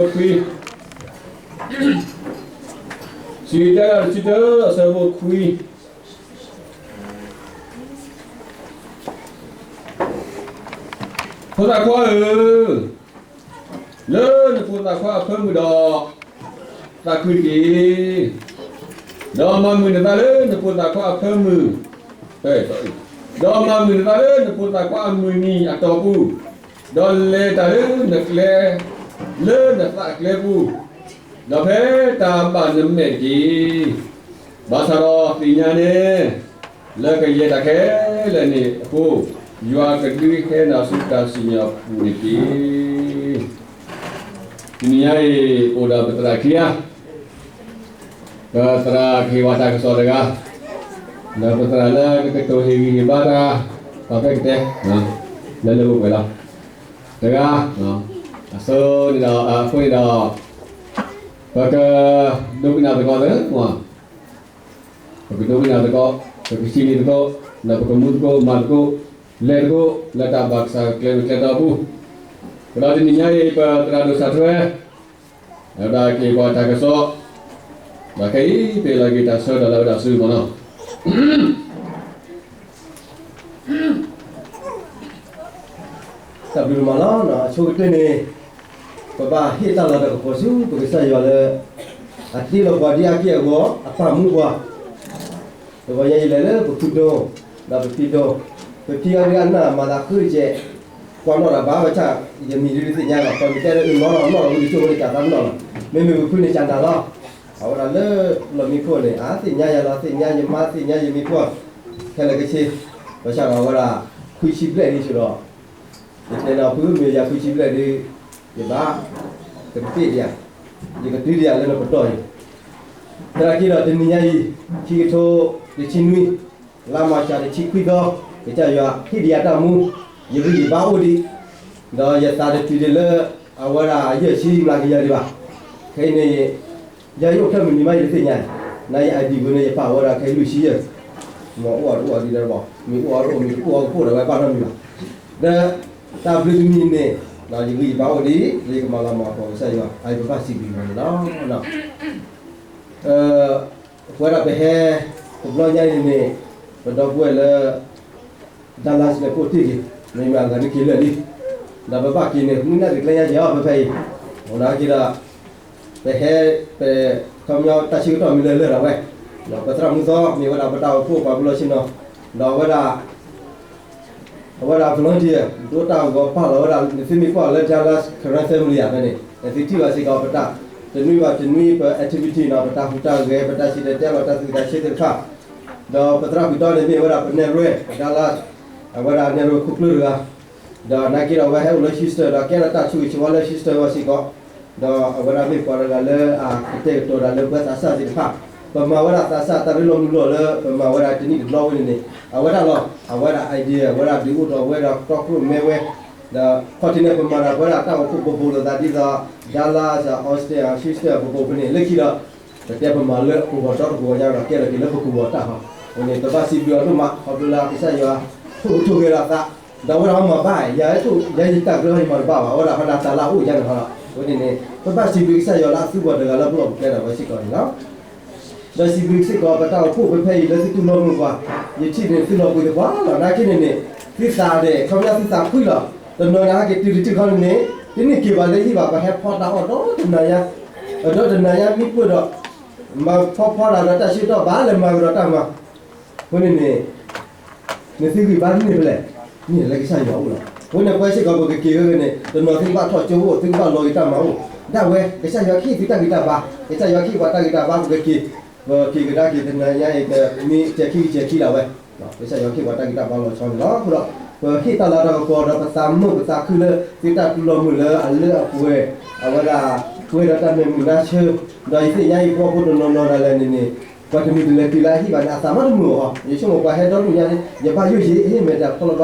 ခွံ, စံးတၢတဆံတၢ အဆၢဖိခွံ. ဖိသၣ်ခွါဧၢ, လၢနဖိသၣ်ခွါအဖၢမုၢ်ဒီး သးခုတက့ၢ်. ဒီးမၤမုာ်နသးလၢနဖိသၣ်ခွါအဖၢမုၢ်, ဒီးမၤမုာ်နသးလၢနဖိသၣ်ခွါအမုၢ်နံၤအတီၢ်ပူၤ, ဒီးလဲၤတၢ်လၢနကျဲ, လၢနသးအကျဲပူၤ, ဒီးဖဲတၢ်ဘၣ်နမဲာ်တက့ၢ်. ဘၣ်ဆၣ်ဒီးသ့ၣ်ညါန့ၣ် လၢကယဲၢ်တၢ်ခဲလၢာ်န့ၣ်အဃိ, ယွၤကဒုးဟဲနၤဆူတၢ်စံၣ်ညီၣ်ပူၤန့ၣ်တက့ၢ်. တနံၤညါအံၤ အိၣ်ဒီးပသရၣ်ခံဂၤ, ပသရၣ်ကဟ့ၣ်ဝဲတၢ်ကစီၣ်တဂၤ, ဒီးပသရၣ်လၢကကတိၤဟ့ၣ်ဂံၢ်ဟ့ၣ်ဘါတၢ်, ပှၤဖဲကတဲ, လၢလၢပှဲၤပှဲၤလီၤ. တဂၤ, အဆိန့ၣ်ဒီး, အဃိန့ၣ်ဒီး, ပကဒိကနၣ်သကိးသၢ, ပကဒိကနၣ်သကိး, ပကစံးန့ၢ်သကိး, ဒီးပကမူသကိး, မၤသကိး, လဲၤသကိး, လၢတၢ်ဘၣ်ကစၢ်ကျဲမုၢ်ကျဲတီအပူၤ, ဒီးတနံၤညါအံၤ ပသရၣ်ဒိၣ်စၢ်ထွဲ ဒီးကဟ့ၣ်ပှၤတၢ်ကစီၣ်, ဒီးခဲအံၤ ပဟ့ၣ်လီၤက့ၤတၢ်ဆၢကတီၢ်လၢဝဲဒၣ်ဆူမၢ်နီၤ. တၢ်ဘျုးဒိၣ်မးလီၤ. အဆိကတၢၢ်န့ၣ် ပဘၣ်ဟ့ၣ်တၢ်လၤတၢ်ကပီၤဆူပကစၢ်ယွၤလၢ အတ့လီၤပှၤဒ်အက့ၢ်အဂီၤ အပာ်မူပှၤ တဂီၤညါအံၤလဲၤလၢပဖုဒိၣ်, ဒီးပဖံဒိၣ်, ပဖံအီၤဒုးအနၢ်မၤသးဃုတကဲး, ကွၢ်နီၣ်တၢ်ဘၣ်ဝဲဆၣ်, ယမံၤဒုးတသ့ၣ်ညါဘၣ်, ပှၤမံၤတဲလၢအနီၢ်နီၢ်နီၢ်ဝဲဒုးဆိၣ်ဝဲန့ၣ် ကၢ်သးနီၢ်လီၤ. မ့မ့ၢ်ပဖုန့ၣ်ကၢ်နၤလီၤ. အဝဲဒၣ်လၢလီၢ်မံခိၣ်န့ၣ် အသ့ၣ်ညါယၤလီၤ, သ့ၣ်ညါယမါ, သ့ၣ်ညါယမံၤခိၣ်, ခဲလၢာ်ခဲဆ့, ဘၣ်ဆၣ်ဒီးအဝဲဒၣ် ခွံဆံဘျဲၣ်ဒ်ဆိဒီး ယတဲလီၤဖုမ့ၢ်ယၤခွံဆံဘျဲၣ်ဒုး, ယဘၣ်, ကတသ့ဒံးဧါ, ယကတုၤဒံးဧါလၢနပတီၢ်အံၤ, သနာ်က့ဒီးတနံၤညါအံၤ, ခံကထိတဆံနွံ, လါမၢ်ၡးတဆံခွံသီ, ကစၢ်ယွၤဟ့ၣ်ဒံးယၤတၢ်မူ, ယဂံၢ်ယဘါအိၣ်ဒံး, ဒီးယသးတတုၤဒံးလၢ အဝဲဒၣ်ယဲၢ်ဆံမျးကယၤဒံးဘၣ်. ခဲအံၤန့ၣ် ယၤယအိၣ်ဖျဲၣ်မုၢ်နံၤမးယတသ့ၣ်ညါ, နၤယ ID ဝဲန့ၣ် ယပာ်ဝဲဒၣ်ခဲအံၤလွံၢ်ဆံယဲၢ်, မ့ၢ်အိၣ်အီၤတအိၣ်အီၤဒ်လဲၣ်တဘၣ်, မ့ၢ်အိၣ်အီၤတအိၣ် မ့ၢ်တအိၣ်အီၤကပိၣ်ဒီးဝဲဘၣ်နီတမံၤဘၣ်. ဒီးတၢ်ဘျုးတမံၤန့ၣ်, ယဂံၢ်ယဘါအိၣ်ဒံး လၢယကမၤလၤမၤကပီၤကစၢ်ယွၤ, အအံၤပဘၣ်စံးဘျုးယွၤန့ၣ်လီၤ. ပဝဲဒၣ်ပဟဲ, တဘျီညါအံၤန့ၣ်, ပဒီပုၢ်ဝဲၢ်လၢ Dallas န့ၣ်ကအိၣ်တ့ၢ်က့ၤ, မ့မ့ၢ်အဂၤဒုးက့ၤလၢာ်လံ, ဒီးပဘၣ်က့ၤန့ၣ် မုၢ်နၢ်ဒုးကျဲညါက့ၤအီၤဖဲဖဲအံၤ, အနာ်က့ဒီး ပဟဲ, ပ, ခီပညီတၢ်ဆၢကတီၢ်မ့ၢ်လၢလၢာ်ဒီးဝဲ, ဒီးပသရၣ်မုၣ်သီမ့ၢ်ဝဲဒၣ်ပတၢ်အိၣ်ဖှိၣ်ပှၤဘျီဆ့ၣ်နီၤ, ဒီးအဝဲဒၣ် အဝဲဒၣ် volunteer ဒိတၢ်ဂီၤပာ်လီၤဝဲဒၣ် နသုမ့ၢ်ကွၢ်လၢ Dallas Karen family ဧါ ဖဲန့ၣ်, နသုထံၣ်ဘၣ်စ့ၢ်ကီးပတၢ်, တနွံဘၣ်တနွံပ activity န့ၣ် ပတၢ်ဟူးတၢ်ဂဲၤ ပတၢ်စံၣ်တဲၤတဲလီၤတၢ်သူၣ်သးဆၢသ့ၣ်တဖၣ်, ဒီးပသရၣ်ကွံာ်တီန့ၣ်မ့ၢ်ဝဲဒၣ်ပနဲၣ်ရွဲၣ် Dallas, အဝဲဒၣ်နဲၣ်ရွဲၣ်ခိၣ်ကျၢၢ်တဂၤ, ဒီးနာ်က့ဒီးအဝဲဟဲအိၣ်လၢ Houston ဒီးကဲထီၣ်တၢ်ဆိၣ်ဂ့ၤဆိၣ်ဝါလၢ Houston ဝဲစ့ၢ်ကီး, ဒီးအဝဲဒၣ်မ့ၢ်ပှၤတဂၤလၢအကတဲာ်ကတီၤတၢ်လၢပှၤသးစၢ်သ့ၣ်တဖၣ်, ပမၤဝဲဒၣ်သးစၢ်တၢ်ရ့လိာ်မုာ်လိာ်လၢ ပမၤဝဲဒၣ်တနံၣ်တဘျီဝဲန့ၣ်န့ၣ်, အဝဲဒၣ်လီၤ, အဝဲဒၣ် idea အဝဲဒၣ်ဒုးအိၣ်ထီၣ်ဝဲဒီးတီခိၣ်ရိၣ်မဲဝဲ, ဒီးခီၣ်ထံးန့ၣ် ပမၤတၢ်ပဝဲဒၣ်တၢ်အိၣ်ဖှိၣ်ပဘိးလိာ်သးဒ်သိး Dallas, Austin, Houston ပဘိးဖဲန့ၣ် လၢခံဒီး ပတဲပမၤလၢပဂီၢ်ဒီတကဝီၤညါဒီး ကဲထီၣ်က့ၤလၢပကဝီၤတၢ်ဟီ, အဃိန့ၣ် ပဘၣ်စံးဘျုးအီၤဒိၣ်မး ခီဖျိလၢကစၢ်ယွၤ ထိၣ်ကထိၣ်ဂဲၤဒီးသး, ဒီးအဝဲဒၣ်ဟီမၤဘၣ်, ယၤ, ယၤယတၢ်ကရၢဟီယမၤတဘၣ်ဘၣ်, အဝဲဒၣ်ဟီဒၣ်တၢ်လၢအအိၣ်ယါန့ၣ်ဟီလီၤ, အဃိန့ၣ်န့ၣ် ပဘၣ်စံးဘျုးကစၢ်ယွၤလၢအသူပှၤတဂၤလၢပလီၢ်ပကျဲဒၣ်ဝဲစ့ၢ်ကီးန့ၣ်လီၤ. ဒီးစံးဘျုးစ့ၢ်ကီးပတၢ်အိၣ်ဖှိၣ်ဖဲဖဲအံၤလၢသုတူၢ်လိာ်မုာ်ပှၤ, ယထံၣ်န့ၣ်သုလီၤပှ့ၤသပှၢ်လီၤ, နာ်က့န့ၣ်န့ၣ် သုသးန့ၣ် ခီပညီသုသးဖှံလီၤ, တနီၤန့ၣ်ဟဲက့ၤတုၤတထံၣ်ခီန့ၣ်န့ၣ် တန့ၢ်က့ၤဘၣ်လၢဟံၣ်ဘၣ် ပှၤဟဲဖီတၢ်အီၣ်ဒီတနၤညါ, ဒီတနၤညါမ့ၢ်ပှဲၤဒီး မၤဖီဖီတၢ်ဒီးတၢ်ဆၢကတီၢ်ဘၣ်လဲၤမၤကဒီးတၢ်မၤ, အဃိန့ၣ်န့ၣ် နသုဂံၢ်ဘါန့ၢ်ဖဲလဲၣ်, န့ၢ်လၢကစၢ်ယွၤအိၣ်လီၤ, အဃိန့ၣ်ပဝဲစ့ၢ်ကီးပကက့ၤဝဲန့ၣ် တနီၤသုကဘၣ်ထီၣ်ကၠိအိၣ် သုကဘၣ်လီၤဂ့ၤတၢ်မၤအိၣ်, ဒၣ်ဝဲ ကစၢ်ယွၤကဟ့ၣ်သုတၢ်ဂံၢ်တၢ်ဘါ, ကစၢ်ယွၤကဟ့ၣ်ပှၤတၢ်ဂံၢ်တၢ်ဘါ ပကက့ၤ, ပက့ၤကဒါက့ၤတနၤညါအံၤ မ့ၢ်တခံကစဲးခံလၢဝဲ ကစၢ်ယွၤကဟ့ၣ်ပှၤတၢ်ဂံၢ်တၢ်ဘါလီၤဆီန့ၣ်လီၤ. အဃိဒီး ပဟ့ၣ်တၢ်လၤတၢ်ကပီၤဒီးပသးမုာ်ပသးခုလၢ သုတၢ်တူၢ်လိာ်မုာ်လၢအလၢအပှဲၤ, အဝဲဒၣ် ပှဲၤဒီးတၢ်မဲာ်မုာ်နါဆၢ, ဒီးယသ့ၣ်ညါအံၤ ပှၤဖိတနီၤနီၤဒၣ်လဲာ်န့ၣ်န့ၣ် ပှၤတမုာ်တလဲၤတုၤလၢအဟံၣ်ဘၣ်န့ၣ် အသးမးတမုာ်အီၤ, ယဆိကမိၣ်ပှၤဟဲဒီဒူၣ်ညါန့ၣ် ယဘၣ်ယိၣ်ယံၤ ဟ့ၣ်မဲာ်တၢ်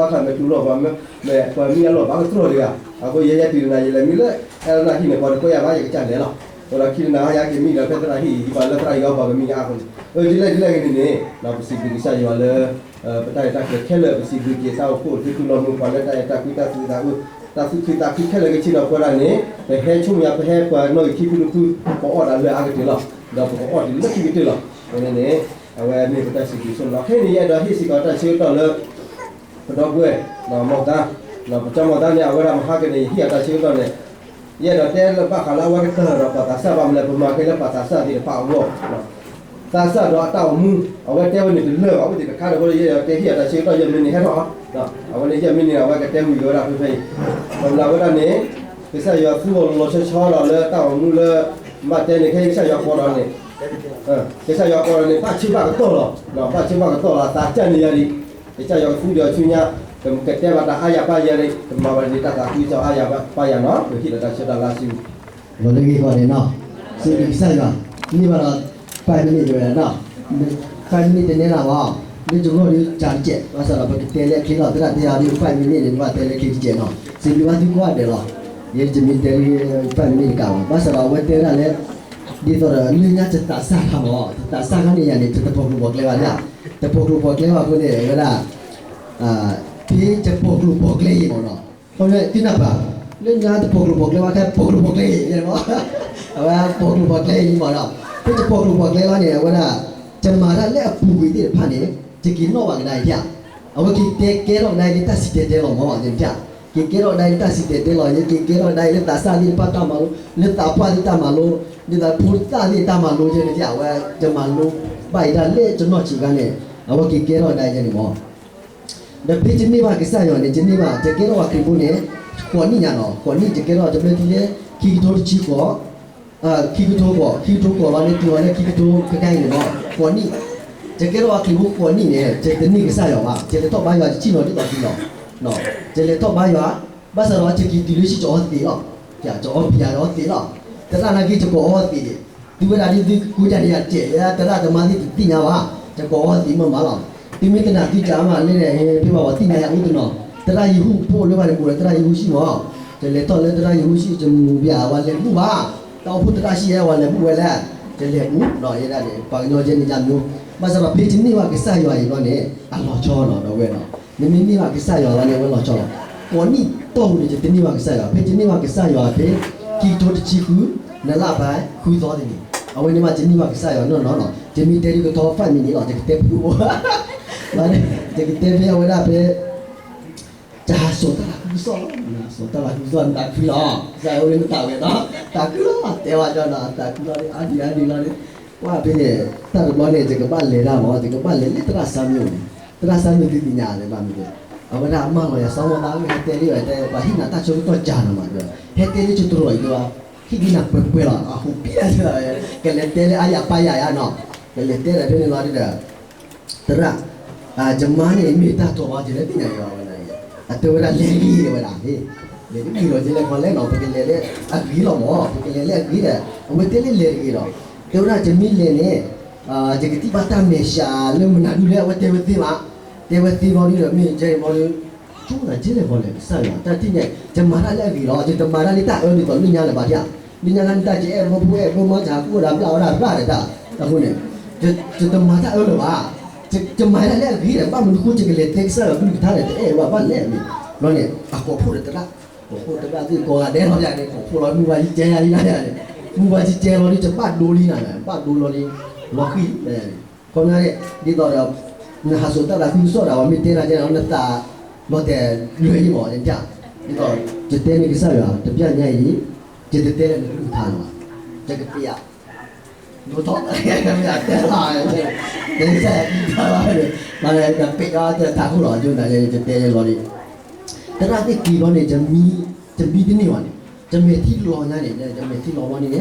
ဖီလီၤဘၣ်ဃး မဲာ်တူၤလီၤဘၣ် မဲာ်ပှၤမံအလီၢ်ဘၣ်ကတြီၢ်တဂၤ, အဃိယဲယဲတုၤတနၤ ယလဲၤမံလၢ အဲၣ်လၢနၢ်ဟံၣ်န့ၣ် ပှၤတကွဲးယၤဘၣ် ယကစၢ်လဲၤလီၤ. အဃိဒီးခံတနၤဟါယက့ၤမံဒီးဖဲသရၣ်ဟံၣ်အံၤ ယပာ်လၢသရၣ်ယီၤပှၤကမံယၤအါဃိန့ၣ် အၢ ဒ်လဲၣ်ဒ်လဲၣ်ဂ့ၤန့ၣ်န့ၣ် ပစံးဘျုးကစၢ်ယွၤလၢ ပတၢ်ရဲၣ်တၢ်ကျဲၤခဲလၢာ် ပစံးဘျုးက့ၤတၢ်အိၣ်ဖှိၣ်သုတူၢ်လိာ်မုာ်ပှၤလၢတၢ်အဲၣ်တၢ်ကွံတၢ်သူၣ်အုးသးအုး, တၢ်သူၣ်ခုသးခုခဲလၢာ်ကဆ့ဒီးပဝဲဒၣ်န့ၣ် ပဟဲဆိကမိၣ်ယၤ ပဟဲပှၤနီၣ်ဂံၢ်ခံဖုတဖု ပအီၣ်တၢ်လၢအါကတၢၢ်လီၤ. ဒီးပကအီၣ်တ့ၢ်လၢခံကတၢၢ်လီၤ. အဝဲန့ၣ်န့ၣ် အဝဲမ့ၢ်ပတၢ်စံးဘျုးဆိလီၤ. ခဲအံၤန့ၣ် ယအဲၣ်ဒိးဟ့ၣ်စ့ၢ်ကီးတၢ်ဆၢကတီၢ်လၢ ပဒီပုၢ်ဝဲၢ် မီၢ်သါ, ပကၠီမီၢ်သါန့ၣ် အဝဲဒၣ်မဟါကန့ၣ် ယဟ့ၣ်အီၤတၢ်ဆၢကတီၢ်န့ၣ် ယအဲၣ်ဒိးတဲလၢဘၣ်ဃးလၢအဝဲကတၢၢ်ဒီးပှၤသးစၢ်ဘၣ်မနုၤလဲၣ် ပမၤက့ၤလၢပှၤသးစၢ်သ့ၣ်တဖၣ်အဂီၢ် သးစၢ်ဒီးအတၢ်အိၣ်မူ အဝဲတဲဝဲန့ၣ်တလၢာ်ဘၣ် အိၣ်သ့ၣ်တခါဒီး အဃိဒီးယအဲၣ်ဒိးတဲဟ့ၣ်အီၤတၢ်ဆၢကတီၢ် ယဲၢ်မံးနံးဟဲထီၣ်လီၤ. အဝဲန့ၣ်ယဲၢ်မံးနံးန့ၣ် အဝဲကတဲဝံၤက့ၤဝဲဒၣ်ဖဲဖဲအံၤ ပမၤဝဲဒၣ်န့ၣ် ကစၢ်ယွၤသူအီၤလီၤဆီဆီဒီးလၢတၢ်အိၣ်မူလၢ ဘၣ်တဲန့ၣ် ခဲအံၤကစၢ်ယွၤကိးဒီးန့ၣ် ကစၢ်ယွၤကိးဒီးန့ၣ် ဘၣ်ဆၢဘၣ်ကတီၢ်လီၤ. ဘၣ်ဆၢဘၣ်ကတီၢ်လီၤ သးစၢ်န့ၢ်ယၤဒံး ကစၢ်ယွၤကသူဒီးဆူညါ ကတဲဘၣ်တၢ်အါယၤပါယၤန့ၣ် ကမၤဘၣ်ဒ်တၢ်သးခုကစီၣ်အါယၤပါယၤနီၤ ပဟ့ၣ်လီၤတၢ်ဆၢတၢ်လါဆူ လီၤလၢဂ့ၢ်ကီၢ်န့ၣ်နီၤ စံးဘျုးကစၢ်ယွၤ န့ၢ်ဘၣ်ဒီး five minute တဝဲနီၤ five minute တနဲဒၣ်ဘၣ် လၢတဂီၢ်ဒုးကၢ်တကဲး ဘၣ်ဆၣ်ဒီးပကတဲလၢအချ့လီၤ သရၣ်တဲအီၤဒုး five minute န့ၣ် နဘၣ်တဲလၢချ့တကဲးနီၤ စံးဘျုးဘၣ်သုကိးဂၤဒဲးလီၤ ယတမ့ၢ်တဲလၢ five minute တကးဘၣ် ဘၣ်ဆၣ်ဒီးအဝဲတဲဝဲဒၣ်လၢ ဒ်သိးဒီးလၢညါတသးစၢ်ခါမး တသးစၢ်ခါန့ၣ်ယၤန့ၣ် တတပိာ်ကျိၤပိာ်ကျဲဘၣ်ဒၣ် တပိာ်ကျိၤပိာ်ကျဲဘၣ်အဃိန့ၣ် ဝဲဒၣ် ဖဲတပိာ်ကျိၤပိာ်ကျဲအံၤမးနီၤ ခီဖျိသုနၢ်ပၢၢ် လၢညါတပိာ်ကျိၤပိာ်ကျဲဘၣ် ခဲပိာ်ကျိၤပိာ်ကျဲအံၤ ယဲမး အဝဲပိာ်ကျိၤပိာ်ကျဲအံၤမးနီၤ ဖဲတပိာ်ကျိၤပိာ်ကျဲဘၣ်န့ၣ် အဝဲဒၣ် ယမၤတၢ်လၢအပူၤကွံာ်သ့ၣ်တဖၣ်န့ၣ် ယက့ၤနီၣ်ဘၣ်ကဒါအံၤ အဝဲက့ၤတဲကဲထီၣ်ကဒါအံၤလၢတၢ်စံၣ်တဲၤတဲလီၤမး ယဲ က့ၤကဲထီၣ်ကဒါအံၤလၢတၢ်စံၣ်တဲၤတဲလီၤ ယက့ၤကဲထီၣ်ကဒါအံၤလၢသးစၢ်သ့ၣ်တဖၣ်တၢ်မၤလိ လၢသးပှၢ်သ့ၣ်တၢ်မၤလိ လၢသးဖိသၣ်သ့ၣ်တၢ်မၤလိ ယဲန့ၣ် အဝဲယမၤလိဘၣ်ယတၢ်လၢယနီၢ်ဆံးခါန့ၣ် အဝဲက့ၤကဲထီၣ်ကဒါအံၤယဲန့ၣ်မး ဒီးဖဲယန့ၢ်ဘၣ်ကစၢ်ယွၤန့ၣ် ယန့ၢ်ဘၣ် ယကဲထီၣ်ပှၤခရံာ်ဖိန့ၣ် ဃိးနံၣ်ညါနီၤ ဃိးနံၣ် ယကဲထီၣ်တဘျၢထံလၢ ခံကထိတဆံဃိး ခံကထိဃိး ခံကထိဃိးဘၣ်န့ၣ် တုၤအီၤလၢခံကထိကကါအံၤန့ၣ်မး ဃိးနံၣ် ယကဲထီၣ်ပှၤခရံာ်ဖိဃိးနံၣ်န့ၣ် ယတန့ၢ်ကစၢ်ယွၤဘၣ် ယလဲၤထီၣ်ဘါယွၤတဆံနီၤဒ်သိးသုလီၤ ယလဲၤထီၣ်ဘါယွၤ ဘၣ်ဆၣ်ဒီးယက့ၤတုၤလၢဆံး ယအီသံးလီၤ ယအီပယၤယအီသံးလီၤ သရၣ်နာ်က့ ယကအီသံးဒံး သုဝဲဒၣ်ဒ်သုကိးယၤန့ၣ်ယတဲ သရၣ်သမါသ့ၣ်တသ့ၣ်ညါဘၣ် ယကအီသံးမ့ၢ်မးလီၤ သုမ့ၢ်သနာ်သုကမၤလဲၣ်န့ၣ် ဟဲဖဲဘၣ်ပှၤသ့ၣ်ညါယၤအိၣ်တနီၤ သရၣ်ယဟူဖိလၢပှၤတဘူးဒီး သရၣ်ယဟူဆံၣ်မး ယလဲၤထီၣ်လၢသရၣ်ယဟူဆံၣ် ယမူဘၣ် ဝဲလဲၤဘူၣ်ဘၣ် တၢ်အိၣ်ဖှိၣ်သရၣ်ဆံၣ်ယဲ ဝဲလဲၤဘူၣ်ဝဲလဲၣ် ယလဲၤဘူၣ်ဒီးယဲဒၣ်န့ၣ် ပှၤကညီယဲန့ၣ်ယၤမ့ၢ် ဘၣ်ဆၣ်ဒီးဖဲယန့ၢ်ဘၣ်ကစၢ်ယွၤအံၤဘျီန့ၣ် အလီၤဆီလီၤဒီးဝဲနီၤ နမ့ၢ်န့ၢ်ဘၣ်ကစၢ်ယွၤလီၤန့ၣ် အဝဲလီၤဆီလီၤ ကိးနံၣ်တီၢ်ပူၤန့ၣ် ယတန့ၢ်ဘၣ်ကစၢ်ယွၤ ဖဲယန့ၢ်ဘၣ်ကစၢ်ယွၤဖဲ ခံကထိတဆံဃု နလၢအပၢ်ဃုသီတနံၤ အဝဲန့ၣ်မးယန့ၢ်ဘၣ်ကစၢ်ယွၤနီၢ်နီၢ်နီၤ ယမ့ၢ်တဲဒ်ကထီ five minute လီၤ ယကတဲဖုအိၣ် ယကတဲဖဲအဝဲဒၣ်ဖဲ ယဟးစိာ်တၢ်လၤဃုကစီၣ်လီၤ ဟးစိာ်တၢ်လၤဃုကစီၣ် နသးခုလီၤ ကစၢ်ယွၤအိၣ်လၢနသးဝဲနီၤ သးခုလီၤ တဲဝဲဒီးနီၤ သးခုလီၤ အါဒံအါဒံလီၤ ကွၢ်ဖဲန့ၣ် တၢ်တဘျီန့ၣ် ယကဘၣ်လဲၤဒၣ်မး ယကဘၣ်လဲၤလၢသရၣ်စၢ်မံအိၣ်န့ၣ် သရၣ်စၢ်မံသုသ့ၣ်ညါလၢၤဘၣ်မ့ၢ် အဝဲဒၣ်မၢလီၤယၤ စီၤမီၢ်သးဧၢ ဟဲတဲလံ ပှၤဟ့ၣ်နၤတၢ်ဆၢကတီၢ်ကၢ်နီၤမး ဟဲတဲလၢယတြီၤအံၤဒီး ဟ့ၣ်ဒံးနၤပှဲၤပှဲၤလီၤ အဟူးပံလီၤ ကလဲၤတဲလၢအါယၤပၢ်ယၤယါနီၤ ကလဲၤတဲဒီးဖဲန့ၣ်လီၤဒီး သရၣ် ယမါန့ၣ်မ့ၢ်တၢ်တီၤဘၣ် ယလဲၤသ့ၣ်ညါယၤဝဲဒၣ် အတဲဝဲဒၣ်လဲၤတဂ့ၤဝဲဒၣ် လဲၤတဂ့ၤလီၤ ယလဲၤခီလဲၣ်နီၤ ပကလဲၤလၢအဂ့ၤလီၤမး ပကလဲၤလၢအဂ့ၤဒီး အဝဲတဲလၢလဲၤတဂ့ၤဒီး တဲဝဲဒၣ်ယမ့ၢ်လဲၤန့ၣ် ယကထံၣ်ဘၣ်တၢ်မဲာ်ဆှးလၢမနုၤဒုလဲၣ် အဝဲတဲဝဲသ့မး တဲဝဲသ့ဘျီဒုဒီး မ့ၢ်ယဲဘျီဒု ဆိကမိၣ်ယလဲၤခီလဲၣ် ကစၢ်ယွၤ တၢ်ထံၣ်န့ၣ် ယမၤတၢ်လၢအဂ့ၤလီၤ ယတမၤတၢ်လၢတၢ်အၢဒ်သိးလၢညါလၢၤဘၣ် ဒ်န့ၣ် လၢညါခါန့ၣ် တၢ်ကအဲၣ်ဘိဖိအဲၣ်ဘိမီ ယဟးကူၣ်ဝဲဒၣ်ဘျၣ်ဝဲဒၣ်ဘျၣ်ဒီးတၢ် အဃိန့ၣ် ယတမၤတၢ်အၢလၢၤဘၣ် ယမၤတၢ်လၢအဂ့ၤဒီး ဘၣ်မနုၤဃိ ယကလဲၤတဲကစၢ်ယွၤကလုၢ်ကထါဒီး တအဲၣ်ဝဲဘၣ်လဲၣ်န့ၣ် ဘျီန့ၣ် အကိးဖှိၣ်ဒီးသရၣ် ကိးဖှိၣ်သရၣ်သ့ၣ်ကိးဂၤဒဲးလီၤန့ၣ် ကိးဖှိၣ်လီၤ မုၢ်ဝါယကဲယၤလံန့ၣ် မုၢ်ဝါယကဲလီၤဒီး ယဘၣ်ဒိလံနၤ ဘၣ်ဒိလီၤလံ လီၤဃံၤ ခီပညီန့ၣ် ဒ်သိးဒီး နဟးစိာ်တၢ်သးခုကစီၣ်ဒီး ပှၤမ့ၢ်တဲနၤကဲဒီး နသးလီၤတဲာ်လွဲၢ်ယံမး ယတၢ် ဒ်သိး ယတဲန့ၢ်ကစၢ်ယွၤ တပျၢ်ညါအံၤ ယတတဲလၢနကလုၢ်ကထါလၢၤဘၣ် ယကပျၢ် ဒိၣ်ထီၣ် မ့ၢ်အတဲလီၤ တဲကစၢ်ယွၤ မ့ၢ်ကပျၢ်အီၤ တၢ်ခိၣ်လီၤ ယိၤနၤ ယတဲလီၤလံ သရၣ်သ့ၣ်က့ၤဘျီန့ၣ် ယမံ ယမံတန့ၢ်ဘၣ်န့ၣ် ယမဲာ်ထံလီၤညါန့ၣ် ယမဲာ်ထံလီၤဘျီန့ၣ်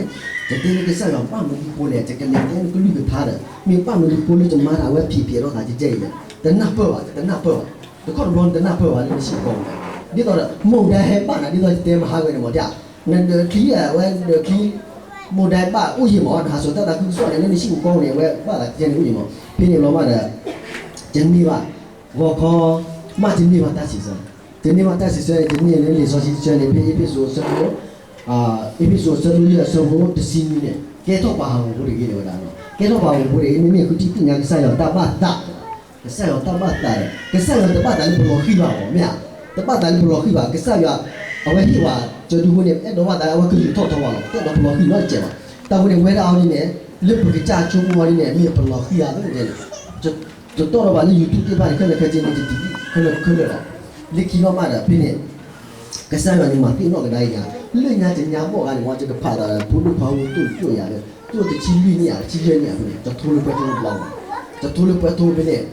ယတဲလၢကစၢ်ယွၤ ဘၣ်မနုၤဃိလဲၣ် ယကလဲၤတဲနကလုၢ်ကထါဒီး မ့ၢ်ဘၣ်မနုၤဃိလၢယမါတၢ်ဝဲဖံးဖံးထီၣ်သးကဲကဲအံၤလဲၣ် တနၢ်ပၢၢ်ဘၣ် တနၢ်ပၢၢ်ဘၣ် တခီတဘျီနတနၢ်ပၢၢ်ဘၣ်လၢနဟံၣ်ကီၢ်ပူၤ ဒ်သိးဒီး မုၢ်ဒါဟဲဘၣ်နၤ ဒ်သိးယတဲမဟါဝဲန့ၣ်မး ဒ် နဒၢးချံအဝဲဒၢးချံ မုၢ်ဒါဘၣ်အိၣ်ယံၤမး နဟးစိာ်တၢ်သးခုကစီၣ်န့ၣ် လၢနဟံၣ်ကီၢ်ပူၤန့ၣ် အဝဲဘၣ်သးကဲန့ၣ်အိၣ်ယံၤမး ဖဲန့ၣ်ဘျီမးဒီး ယန့ၢ်ဘၣ် ဂီၤခီ မ့ၢ်ယန့ၢ်ဘၣ်တၢ်စံးဆၢ ယန့ၢ်ဘၣ်တၢ်စံးဆၢန့ၣ် ယန့ၢ်လၢလံာ်စီဆှံတဆၢန့ၣ် ဖဲအ့းဖ့းစူးအဆၢဖိ အ့းဖ့းစူးအဆၢဒိၣ်ယဲၢ်အဆၢဖိတဆံနွံန့ၣ် ကဲထီၣ်ပှၤဟးဂီၤဖိတဂ့ၤ တဲဝဲဒၣ် ကဲထီၣ်ပှၤဟးဂီၤဖိတဂ့ၤ မ့မ့ၢ်ဃုထံၣ်သ့ၣ်ညါကစၢ်ယွၤတၢ်ဘၣ်သး ကစၢ်ယွၤတၢ်ဘၣ်သးဒီး ကစၢ်ယွၤတဘၣ်သးလၢပလီၤဃံၤဘၣ်မး မ့ၢ်ဧါ တဘၣ်သးလၢပလီၤဃံၤဘၣ် ကစၢ်ယွၤ အဝဲဟ့ၣ်ဝဲ ကၠီဒုဖိန့ၣ် အဲၣ်ဒိးဘၣ်သး အဝဲကယူၤထီၣ်ထီဝဲလီၤ, တအဲၣ်ဒိးပလီၤဃံၤနီတစဲးဘၣ်. တၢ်ဖိန့ၣ် ဝဲဒၣ်အီၤဒ်န့ၣ် လၢပကစၢ်ဆိကမိၣ်အီၤဒ်န့ၣ် မ့ၢ်ပလီၤဃံၤအါသ့ၣ်န့ၣ်, တတီၢ်ဒီးဘၣ်လၢ YouTube သ့ၣ်တဖၣ်န့ၣ် ခဲလၢာ်ခဲဆ့န့ၣ် တဒ်ခဲလၢာ်ခဲလၢာ်လီၤ. လၢခံလီၤမးဒီး ဖဲန့ၣ် ကစၢ်ယွၤန့ၣ် မၤသ့ၣ်နီၣ်ကဒါအံၤယၤ, လၢညါတညါဘီၣ်ဂၤန့ၣ် မ်ယကဖးဒီး ဖိဒိၣ်ခွါဖိဒိၣ်ဒိၣ်ယၤလၢ ဒိၣ်တဆံလွံၢ်နံၣ်ဧါ တဆံယဲၢ်နံၣ်ဧါဖဲန့ၣ် ကထိလၢပှဲၤထိတဘျီမး, ကထိလၢပှဲၤထိဖဲန့ၣ်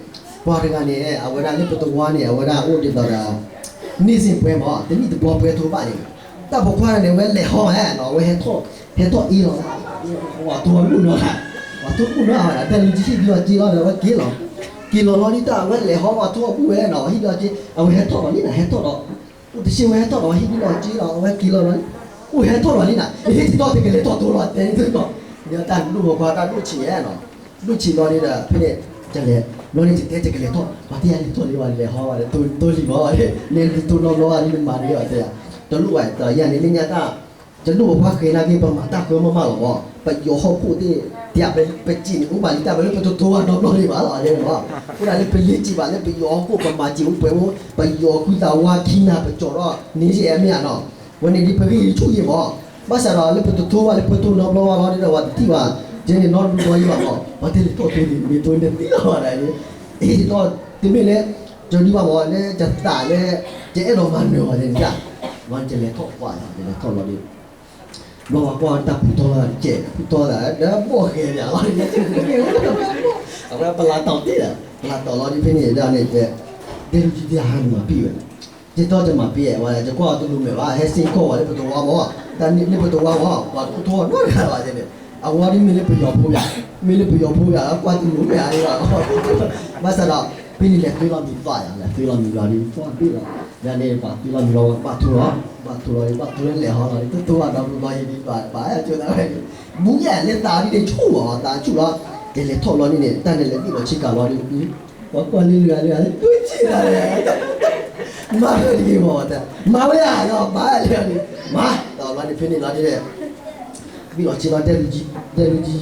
ပှၤတဂၤန့ၣ် အဝဲဒၣ်လၢပတဝါန့ၣ် အဝဲဒၣ်အိၣ်ဒ်သိးဒီး န့ၢ်စ့ၣ်ပှဲၤမး တနံၣ်တဘျီပှဲၤထိဘၣ်န့ၣ်, တၢ်ပိာ်ခွါန့ၣ် အဝဲလဲၤဟီဝဲနီၤ အဝဲဟဲထီၣ် ဟဲထီၣ်အ့ၣ်လီၤ, ပှၤထိအဘူၣ်နီၤ, ပှၤထိဘူၣ်နီၤ အဝဲဒၣ် တဲလူၤကံဟ့ၣ်ဒံးအီၤက့လီၤဒီး အဝဲက့ၤလီၤ, က့ၤလီၤလီၤဒ်တၢ် အဝဲလဲၤဟီပှၤထိအဘူၣ်ဝဲနီၤ ဟ့ၣ်ဒံးအီၤက့ အဝဲဟဲထီၣ်လီၤလံနီၤ ဟဲထီၣ်ဒီး အိၣ်တဆံဝဲဟဲထီၣ်ဒီး ဟ့ၣ်ဒံးလီၤက့လီၤ အဝဲက့ၤလီၤလီၤ, အိၣ်ဟဲထီၣ်လီၤလံနီၤ ဟ့ၣ်တံၢ်တီၢ်တကလဲၤထီၣ်ထိလီၤ တဲဒ်သိးနီၤ, တၢ်ဒိၣ်ပိာ်ခွါတၢ်ဒိၣ်ဆံးဧါနီၤ, ဒိၣ်ဆံးလီၤန့ၣ်ဒီး ဖဲန့ၣ် တလဲၤ, ဘျီန့ၣ် ယတဲတကလဲၤထီၣ် ပှၤတဲယၤလဲၤထီၣ်လံ ပှၤလဲၤဟီဝဲ ထိလံၤမး, လဲၤဒ်သိးနီတဘျီဘၣ်ဒ်နမၤတဂ့ၤဘၣ်တဲယၤ, တလိၣ်ဘၣ်တယၤန့ၣ် လၢညါတၢ် တဒိၣ်ပိာ်ခွါဃဲၤနာ်က့ ပမၤတၢ်ဃၢမးမးလီၤမး, ပယီၤဟီၣ်ခိၣ်သ့ၣ် တယၤ ပစံးန့ၣ် အိၣ်ဘၣ်လံတၢ် ပလၢပတထိဘၣ်နီတဘျီဒံးဘၣ်လီၤန့ၣ်မး, အိၣ်ဒၣ်လၢပလ့စံးဘၣ်လၢပယီၤဟီၣ်ခိၣ် ပမၤစံးအိၣ်ပှဲၤအိၣ် ပယီၤဃုသးဝါခံနၤ ပကၠီၤထီၣ်န့ၣ်ယဲၢ်မ့ၢ်ဧါနီၤ, ဝဲန့ၣ်ဒ်ပဂ့ၢ်ယဆူၣ်ယဲၢ်မး, ဘၣ်ဆၣ်ဒီးလၢပတထိဘၣ်လၢပထိနီတဘျီဘၣ်လီၤ ဒ်ဒီးပှၤတထံၣ်ဘၣ် ယဲန့ၣ်နီတဘျီယဲၢ်ဘၣ်မး, ပှၤတဲလဲၤထီၣ်ထိန့ၣ် မ့ၢ်ထိန့ၣ်သံလီၤဝဲဒၣ်န့ၣ်, ဟ့ၣ်တံၢ်တီၢ် တမ့ၢ်လၢ ကၠီဒုဘၣ်မး လၢယသးလၢ ယအဲၣ်ဒိးမၤနၢၤအီၤန့ၣ် မ့ၢ်ယလဲၤထီၣ်ကွၢ်ယၤ ယလဲၤထီၣ်လီၤဒ် ဘျီပှၤကွၢ်တၢ်ဖုထီသးတကဲး ဖုထီသးဒီးဘီၣ်ဃဲၤန့ၣ်လီၤ, အဝဲပလၤတီၢ်တ့ၢ်ဒီး ပလၤတီၢ်လီၤဒ်ဖဲန့ၣ်ဒၣ်န့ၣ် တဲ တဲလူၤကံ တဲယၤဟါနမၤပံဝဲ, ယတီၢ်ယမၤပံဝဲ ယကွၢ်အီၤတလိၣ်မဲာ်ဘၣ် ဟဲစ့ၢ်ကီးဝဲလၢပတဝါမး, တၢ်န့ၣ်လၢပတဝါမး ပှၤတထိနီတဂၤဘၣ်န့ၣ်, အဝဲဒ်မ့ၢ်လၢပယီၤဖိယၤ, မ့ၢ်လၢပယီၤဖိယၤ ကွၢ်တလိၣ်မဲာ်အါဘၣ်, ဘၣ်ဆၣ်ဒီး ဖဲန့ၣ်လဲၤသုးလီၤမံၤသးယၤ လဲၤသုးလီၤမံၤလီၤဒ် သီၣ်ဘ့ၣ်လီၤ ယၤန့ၣ် ပှၤသုးလီၤမံၤလီၤဘၣ်ထိလီၤ, ဘၣ်ထိလီၤဒ် ဘၣ်ထိလီၤလဲၤဟီလီၤဒ် တထိဘၣ်ဒီးပဘၣ်ယံၤဒ်ဘၣ် ဘၣ်အဲၣ်ကၠိသးဝဲဒ် ဘူးယဲၢ်လၢသးဒ်န့ၣ်ဆူၣ်လီၤ သးဆူၣ်လီၤ, ကလဲၤထီၣ်လီၤန့ၣ်န့ၣ် တၢ်န့ၣ်လဲၤဘံၣ်လီၤဆ့ကၤလီၤဒ် ပှၤကွၢ်လံလံဂၤလံဂၤလံ တူၢ်ဆံးတၢ်လဲၣ်, မၤဖဲတဂ့ၤမး မၤဝဲယၤဒီး မၤလံဂၤလံ, မၤ ဒီးလီၤန့ၣ်ဖဲန့ၣ်လီၤဒ်န့ၣ် ဘံၣ်လီၤဆ့လီၤ တဲလူၤကံ တဲလူၤကံ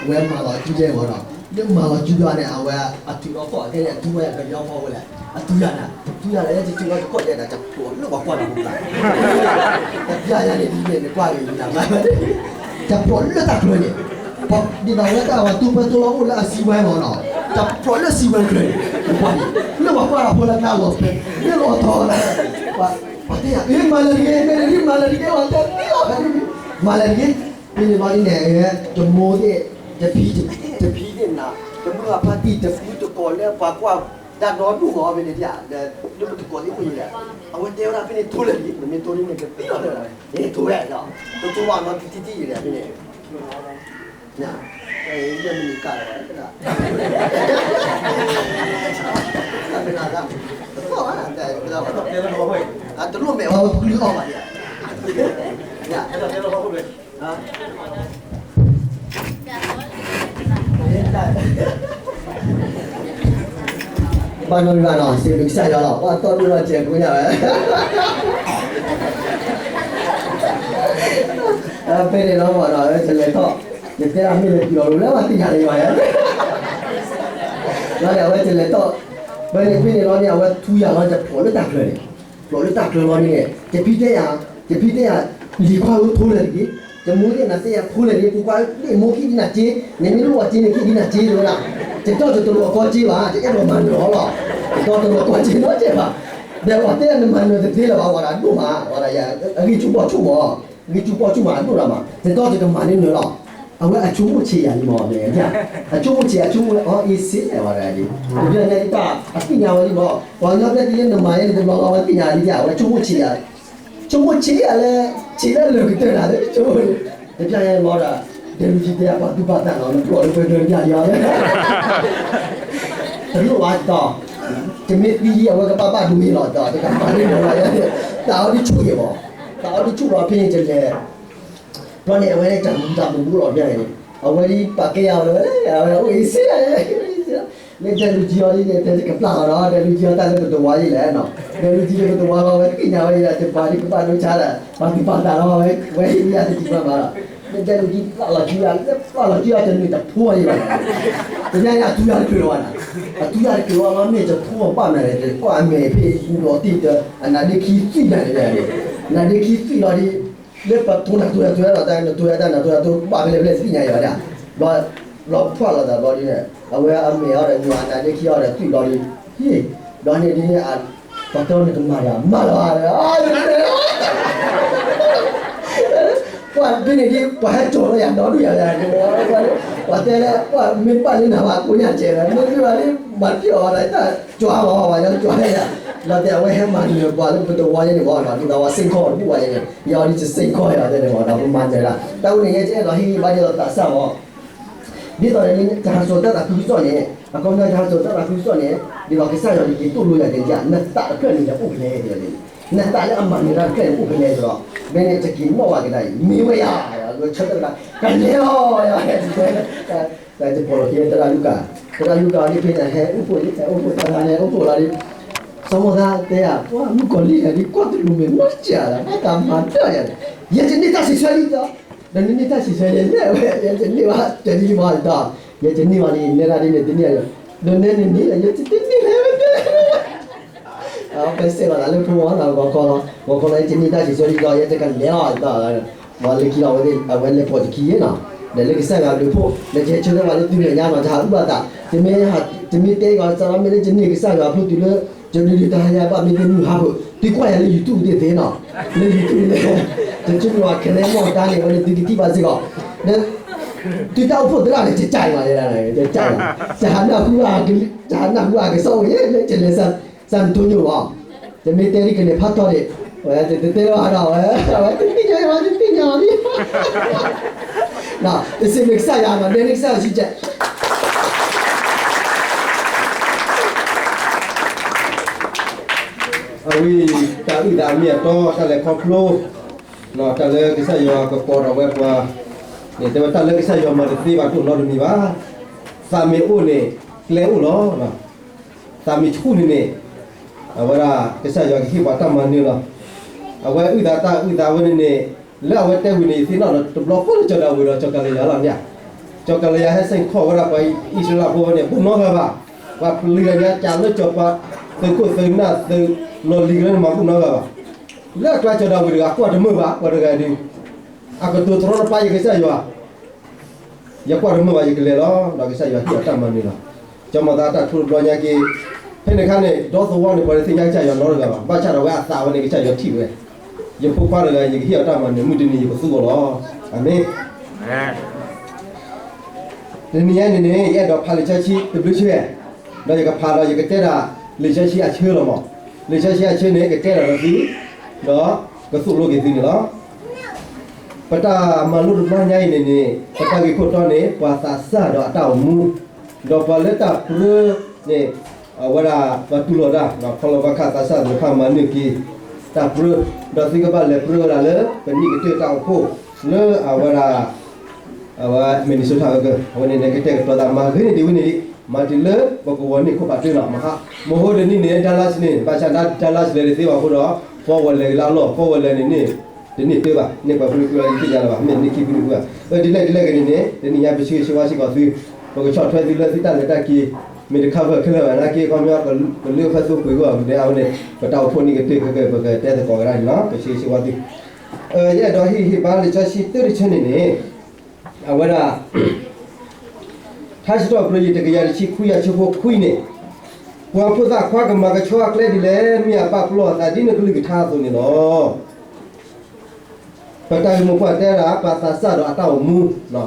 ဝဲမၤလီၤကံယဲၢ်မးဒီး လၢမၤလီၤကံဘျီန့ၣ် အဝဲအထုးလီၤခီၣ် ခဲန့ၣ် အထုးဝဲယၤကညီဖီဝဲလဲၣ် အထုးယၤန့ၣ် ထုးယၤဒီး ယတထုးလီၤတခီၣ်ယဲဒီး တၢ်ဖျိးလၢပှၤကွၢ်တၢ်ဖိကျါ တဘျီယၤန့ၣ်ဒ်န့ၣ် နကွၢ်ဂ့ၤယၤမး တၢ်ဖျိးလၢတၢ်ချၢန့ၣ် ဒ်သိးဝဲတၢ်ဝဲတူၢ်ပှဲၤတူၢ်လီၤအိၣ်လၢအစံးဝဲမးနီၤ တၢ်ဖျိးလၢစံးဝဲချၢန့ၣ် နကွၢ်န့ၣ် လၢပှၤကွၢ်တၢ်ဖိလၢကျါလီၤဖဲ လၢလီၤထီလီၤ ပှၤတဲယၤ မၤလၢတဂ့ၤ မ့ၢ်တဂ့ၤ မၤလၢတဂ့ၤ ပှၤတဲသံလီၤဖဲ မၤလၢတဂ့ၤ ဖဲန့ၣ်ဘျီဒ်န့ၣ် တမိၢ်သ့ၣ် တဖံ တဖံသ့ၣ်နၤ တမုၢ်အဖါတံၢ် တဖုတကိးလၢပှၤကွၢ်တၢ်ဒီဒူၣ်မးဖဲန့ၣ် လၢပတကိးသ့ၣ်အိၣ်ယဲလဲၣ် အဝဲတဲဝဲဒၣ်ဖဲန့ၣ်ထိလၢာ်လံ နမ့ၢ်ထိန့ၣ် နကသံလီၤလၢာ်လီၤ နထိဝဲဒၣ် တထိဘၣ်နီတထံၣ်ထံၣ်ယဲလဲၣ်ဖဲန့ၣ် လၢမနုၤကါလီၤ တလိၣ်မဲာ်အီၤ ပကလုၢ်အီၣ်ဘၣ်ယၤ ဘၣ်နီၢ်ဘၣ်နီၢ် စံးဘျုးကစၢ်ယွၤလီၤ ပှၤတီၢ်ဒိၣ်ထီၣ်စဲးဖိညါဝဲ ဖဲန့ၣ်လီၤမးနီၢ် အဝဲတလဲၤထီၣ် ယတဲအမ့ၢ်လၢပယီၤလၢပှၤသ့ၣ်ညါလၢယွၤယဲ လီၤန့ၣ် အဝဲတလဲၤထီၣ် ဖဲန့ၣ်ဖဲန့ၣ်လီၤန့ၣ် အဝဲထူယၤလီၤ တဖျိးလၢတၢ်ချၢန့ၣ် ဖျိးလၢတၢ်ချၢလီၤန့ၣ် ယဖံတဲယၤ ယဖံတဲယၤ လံၤခွါဧၢ ထိလၢာ်တဂ့ၤ ယမိၢ်သ့ၣ်နၤတဲယၤထိလၢာ်တဂ့ၤ ပကွၢ်လၢမိၢ်ခံဒ်နၤစ့ နမ့ၢ်လိၣ်အီၤစ့န့ၣ် ခံဒ်နၤစ့တဲဝဲဒၣ် ယတီၢ်ယတလိၣ်အကီစ့ဘၣ် ယအဲၣ်ဒိးမၤနၢၤအီၤလီၤ ယတီၢ်တလိၣ်အကီစ့နီတစဲးဘၣ် ဒီးပှၤတဲနမၤနၢၤတသ့လၢၤဘၣ် ဝဲဒၣ်ဒိၣ်မး ဝဲဒၣ်ယၤ အဂံၢ်ဆူၣ်ဘီၣ်ဆူၣ်မး ဂံၢ်ဆူၣ်ဘီၣ်ဆူၣ်မး အဒိၣ်ဒီးမး ယတီၢ်ယကမၤန့ၢ်နၢၤလီၤ အဝဲအဆိကမိၣ်ဆံးယၤလံမး အဆိကမိၣ်ဆံး အဆိကမိၣ်လၢအီၣ်အ့စ့လဲၣ်ဝဲဒၣ်ဒ် တဘျီညါအံၤတၢ်အသ့ၣ်ညါဝဲလံမး ပှၤကညီဘျၣ်ဒ်လၢနမၤယဲန့ၣ်တဘျီလီၤ အဝဲသ့ၣ်ညါလံ အဝဲဆိကမိၣ်ဆံးယၤ ဆိကမိၣ်ဆံးယၤလၢ ဆံးလၢလၢာ်ကတၢၢ်နၤလၢ ဆိကမိၣ် တဘျီညါလီၤဒီး ဒဲလူၤကံတဲပှၤသူၣ်ပှၤသးနီၤ နဖျိးလၢပှဲၤဒၢးယၤလီၤ တလိၣ်ဘၣ်ဒီး တမ့ၢ်သံလံ အဝဲကဘၣ်ဘၣ်ဒိမ့ၢ်လီၤဒီး တကမၤန့ၢ်နၢၤဘၣ် တၢ်အီၣ်ဒံးဆူၣ်ယဲၢ်မး တၢ်အီၣ်ဒံးဆူၣ်လီၤဖဲန့ၣ်တလဲၤ ဘျီန့ၣ် အဝဲတၢ်မူတၢ်မူဘူးလီၤဖဲန့ၣ် အဝဲဒ်ပာ်ကဲယၤဝဲ အဝဲအိၣ်အ့စ့ လၢဒဲလူၤကံအီၤဒ်န့ၣ် တဲတကပျၢ်လီၤဒီး ဒဲလူၤကံအီၤတၢ်လၢပတဝါယဲလဲၣ်နီၤ ဒဲလူၤကံလၢပတဝါလီၤ အဝဲသ့ၣ်ညါဝဲယဲဒီး တပှၤဒ်ကဘၣ်ဒိဆါဒီး ပှၤသူၣ်ပှၤသးလီၤ အဝဲဟ့ၣ်ဝဲယၤတဒံးဘၣ်ဘၣ်ဒီး လၢဒဲလူၤကံပျၢ်လီၤစုယၤ လၢပျၢ်လီၤစုယၤတနံၤတဖိအံၤဘၣ် တဘျီညါအထူယၤတချုးလီၤဘၣ်နီၤ အထူယၤတချုးလီၤလီၤ မ့ၢ်တဖိအပၢ်မးန့ၣ် ကွၢ်အမဲာ်ဖဲအံၤဒီးတံၢ်တ အနါဒ့ခံသံၣ်ညါန့ၣ် နါဒ့ခံသွံၣ်လီၤဒ်, လၢပတိၢ်နၤတိၢ်နၤတိၢ်နၤဒီး နတိၢ်ယၤတၢ်နတိၢ်ယၤတိၢ်ဘၣ်ဖဲလဲၣ်ဖဲလဲၣ်သ့ၣ်ညါယၤဒၣ်, ဘျီ, ဘျီဖှၣ်လီၤသးဘျီဒ်န့ၣ် အဝဲအမဲာ်အီၤဒီးညွၤနါဒ့ခံအီၤဒီးသွံၣ်ဘျီဒ်, ဟ့ၣ်, ဘျီန့ၣ်ဒ်န့ၣ် ပှၤတဲန့ၣ်ကမၤဒီးမၤလီၤ, ပှၤဖဲန့ၣ်ဒ် ပှၤဟဲကၠီၤလီၤယၤဒီဒူၣ်ယၤ, ပှၤတဲလၢ ပှၤမ့ၢ်ဘၣ်လၢနၤဘၣ်ကိးညါကဲးလီၤ မ့ၢ်ဘၣ်လၢ မၤတံၢ်အီၤဒီးတၢ်ကၠီၤလီၤ ပှၤကၠီၤလီၤယၤ, လီၤတဲအဝဲဟဲမၤနၢၤပှၤလၢပတဝီယဲန့ၣ်ဘၣ်လီၤ ဒ်သိးဝဲစ့ၢ်ကီးတဘူၣ်ဘၣ်ယဲန့ၣ် ယအီၤဒ်တစ့ၢ်ကီးယၤတဲန့ၣ်ဘၣ်ဒီးပမၤနၢၤဒၣ် တၢ်ဝဲန့ၣ်ယဲကအဲၣ်ဒိးဟ့ၣ်ဂံၢ်ဘါဒ်သိးသးစၢ်မး ဒ်သိးန့ၣ် တဟးစိာ်တၢ်သးခုကစီၣ်န့ၣ် အခီပညီတဟးစိာ်တၢ်သးခုကစီၣ်န့ၣ် ဒ်သိးကစၢ်ယွၤကက့ၤသိၣ်လိယၤက့ၤ နသးတဖျၢၣ်န့ၣ် ယအိၣ်ဖဲလဲၣ်တဲန့ၣ် နသးလၢအမၤနၢၤတၢ်တဖျၢၣ်န့ၣ် အိၣ်ဖဲလဲၣ်ဒီး မ့ၢ်န့ၣ်တက့ၤနီၣ်ဘၣ်ကဒါအံၤ မ့ၢ်ဝဲယၤ လၢဆၢထၢၣ်ကဒါ ကလဲၤလီၤယၤ တပီၢ်လီၤက့ၤသရၣ်လူကၣ် သရၣ်လူကၣ်အီၤဒ်ဖဲန့ၣ် ဟဲအိၣ်ဖှိၣ်လံ ဟဲအိၣ်ဖှိၣ်တၢ်ဂၤန့ၣ် အိၣ်ဖှိၣ်လီၤဒ် စီၤမိၢ်သးတဲယၤ ပှၤမုၣ်ကီၤလံၢ်တဂၤဒ် ကွၢ်တလူၤမဲာ်နီၢ်စၢ်လီၤ ဘၣ်သးမၤတၢ်ယၤန့ၣ် ယဲယန့ၢ်တၢ်စံးဆၢလံဒီး ဒီးနန့ၢ်တၢ်စံးဆၢယဲလဲၣ်ဝဲ ယဲယန့ၢ်ဘၣ်တဲဒ်လံမးဒီး ယဲယန့ၢ်ဘၣ်လံ နဲဒၣ်ဒ်န့ၣ်တန့ၢ်ယၤဒီး ဒီးနဲနန့ၢ်လၢ ယဲတန့ၢ်လၢၤဝဲတဲ အဝဲစဲးလီၤသးလၢဖိမီၤ ဂီၤခီလီၤ ဂီၤခီလီၤ ယဲတန့ၢ်တၢ်စံးဆၢလံဒီး ယဲတကလဲၤအီၤဒီး ပှၤလၢခံလီၤဝဲသ့ၣ် အဝဲလဲၤပိာ်တခံယဲနီၤ ဒီးလၢကစၢ်ယွၤဘျုးဖှိၣ် ဒီးယဟဲဆၢထၢၣ်ပှၤလၢသုမဲာ်ညါနီၤ တဟးအုၣ်ဘၣ်သး တမ့ၢ် တမ့ၢ်တဲဂီၤစးထီၣ်မ့ၢ်လၢယန့ၢ်ကစၢ်ယွၤအဖျိတုၤလၢ ယဒုးဒုးတဟါညါဘၣ်မ့ၢ်တမုၢ်ဟါဖိ သုကွၢ်ယၤလၢ YouTube သ့ၣ်သ့ၣ်နီၤ လၢ YouTube န့ၣ် တချုးမ့ၢ်ဝဲခဲလၢာ်မီၢ်တၢ်န့ၣ် ဝဲန့ၣ်သုကထံၣ်ဘၣ်စ့ၢ်ကီး ဒီး သုတၢ်အိၣ်ဖှိၣ်သရၣ်န့ၣ် ကစၢ်ယွၤယဲဒၣ် ကစၢ်ယွၤ တဟးနၢ်ဟူ တဟးနၢ်ဟူအကစီၣ်အိၣ်ယဲလၢကလဲၤ San Antonio မီၤ တမ့ၢ်တဲဒ်ကလဲၤဖးထီန့ၣ် ဝဲတတဲလီၤဒီးဝဲ ဝဲတသ့ၣ်ညါဝဲတသ့ၣ်ညါလီၤ တစံးဘျုးကစၢ်ယွၤနီၤ ဒဲန့ၣ်ကစၢ်ယွၤစံးကဲး အဝဲ တၢ်အုၣ်သးမ့ၢ်အတီ တၢ်လဲၤခီဖျိ တၢ်လၢကစၢ်ယွၤကကိးထီၣ်ဝဲပှၤ န့ၣ် တဲဝဲတၢ်လၢကစၢ်ယွၤမၤတသ့ဘၣ်တအိၣ်နီတမံၤဘၣ်. သးမ့ၢ်အိၣ်န့ၣ် ကျဲအိၣ်လီၤ. သးမ့ၢ်ဆူၣ်န့ၣ်န့ၣ် အဝဲဒၣ်ကစၢ်ယွၤကဟ့ၣ်ပှၤတၢ်မၤနၢၤလီၤ. အဝဲအုၣ်သးတၢ်အုၣ်သးဝဲန့ၣ်န့ၣ် လၢအဝဲတဲဝံၤန့ၣ် ယသ့ၣ်နီၣ်ဒီးတဘျီဃီလၢကၠီၤဒၤဝံးဒီး ကၠီၤကၤလယၤလီၤန့ၣ် ကၠီၤကၤလယၤဟဲစ့ၢ်ကီးဝဲဒၣ်ပှၤအံၣ်စရ့လးဖိဝဲန့ၣ် ဘူၣ်နီတဂၤဘၣ်. ပှၤပျံၤတဂၤညါကးလၢကၠီၤပှၤ သုးခိၣ်သုးနၢ်သုးလီၢ်လံၤကရၢန့ၣ် မၤဘူၣ်နီတဂၤဘၣ်. လၢအကျါကၠီၤဒၤဝံးတဂၤကွၢ်တမုာ်ဘၣ် ပှၤတဂၤဒုး အကတိၤတရီတပါယကစၢ်ယွၤ ယကွၢ်တမုာ်ဘၣ်ယကလဲၤလီၤ ဒီးကစၢ်ယွၤဟ့ၣ်အီၤတၢ်မၤနၢၤလီၤ. ကၠီၤမၤသးတၢ်ထူတဘျီညါက့ၤ ဖဲန့ၣ်အခါန့ၣ် ဒီသဝီန့ၣ် ပှၤတသ့ၣ်ညါကစၢ်ယွၤနီတဂၤဘၣ်. ဘၣ်ဆၣ်ဒီးအဝဲအသးဝဲန့ၣ် ကစၢ်ယွၤထံၣ်ဝဲ ယဖိခွါတဂၤ ယကဟ့ၣ်အီၤတၢ်မၤနၢၤ မုၢ်တနံၤယကသူအီၤလီၤ. အၤမ့ၣ်. တနံၤညါန့ၣ်န့ၣ် ယအဲၣ်ဒိးဖးလံာ်စီဆှံတဘျုးဆၢ ဒီးယကဖးဒီးယကတဲဒၣ်လံာ်စီဆှံအဆၢလီၤမး. လံာ်စီဆှံအဆၢန့ၣ် ကတဲဒၣ်ဒီးသု ဒီးကသိၣ်လိက့ၤသုန့ၣ်လီၤ. ပတၢ်မၤလိတဘျီညါအံၤန့ၣ်န့ၣ် ပတၢ်ဂ့ၢ်ခိၣ်တီန့ၣ် ပှၤသးစၢ်ဒီးအတၢ်အိၣ်မူ, ဒီးပှၤလၢတၢ်ပြၢန့ၣ် အဝဲဒၣ်ပှၤတူၢ်လိာ်တၢ် ဖီလီၤဘၣ်ခၣ်သးစၢ်သ့ၣ်တဖၣ်မၤနၢၤက့ၤ တၢ်ပြၢ, ဒီးသုကဘၣ်လဲၤပြၢဝဲဒၣ်လၢ ပနံၣ်ကတၢၢ်တၢ်အိၣ်ဖှိၣ် လၢအဝဲဒၣ် အဝဲ Minnesota အက အဝဲန့ၣ်န့ၣ် ကတဲာ်ကတီၤသးမၤဂ့ၤန့ၢ်ဒံးဝဲန့ၣ်ဒံး မၤတုၤလၢပကဝီၤန့ၢ်ခိၣ်ဖးတၢၢ်လီၤ. မဟါ မဟါတနံၣ်န့ၣ် Dallas န့ၣ် ဘၣ်ဆၣ် Dallas လဲၤတသ့ဘၣ်အဃိဒီး ဖီဝဲလဲၤကလၢအလီၢ် ဖီဝဲလဲၤန့ၣ်န့ၣ် တန့ၢ်တၢၢ်ဘၣ် န့ၢ်ပှဲၤဖုနံၣ်ဖုလၢယသ့ၣ်ညါလၢၤဘၣ် မ့ၢ်န့ၢ်ခံဖုနံၣ်ဖုဘၣ်. ဒ်လဲၣ်ဒ်လဲၣ်ဂ့ၤန့ၣ်န့ၣ် တနံၤညါပဆၢဂ့ၤဆၢဝါစ့ၢ်ကီးသု ပကဆီၣ်ထွဲသုလၢသုတၢ်လဲၤတၢ်က့ၤ မ့ၢ်တ cover ခဲလၢာ်ဘၣ်နာ်က့ ခီပညီ ကလၢဖဲသိပှ့ၤဂီၢ် ကဒဲအဝဲန့ၣ် ပတၢ်အိၣ်ဖှိၣ်န့ၣ်ကတၢၢ်ခဲကဲ ပကတဲသကိးကဒါန့ၣ်လီၤ. ပဆၢဂ့ၤဆၢဝါသု ယအဲၣ်ဒိးဟ့ၣ်ဂံၢ်ဟ့ၣ်ဘါလံာ်စီဆှံတၢတဆၢန့ၣ်န့ၣ် အဝဲဒၣ် ထါစံးထီၣ်ပတြၢၤ တကယၤတဆံခွံ အဆၢဖိခွံန့ၣ်, ပှၤဖိသၣ်ခွါကမၤကဆှီအကျဲဒ်လဲၣ်, မ့ၢ်အပာ်ပလီၢ်အသးဒ်နကလုၢ်ကထါအသိးန့ၣ်လီၤ. ပတၢ်ဂ့ၢ်မိၢ်ပှၢ်တဲဒၣ် ပှၤသးစၢ်ဒီးအတၢ်အိၣ်မူ,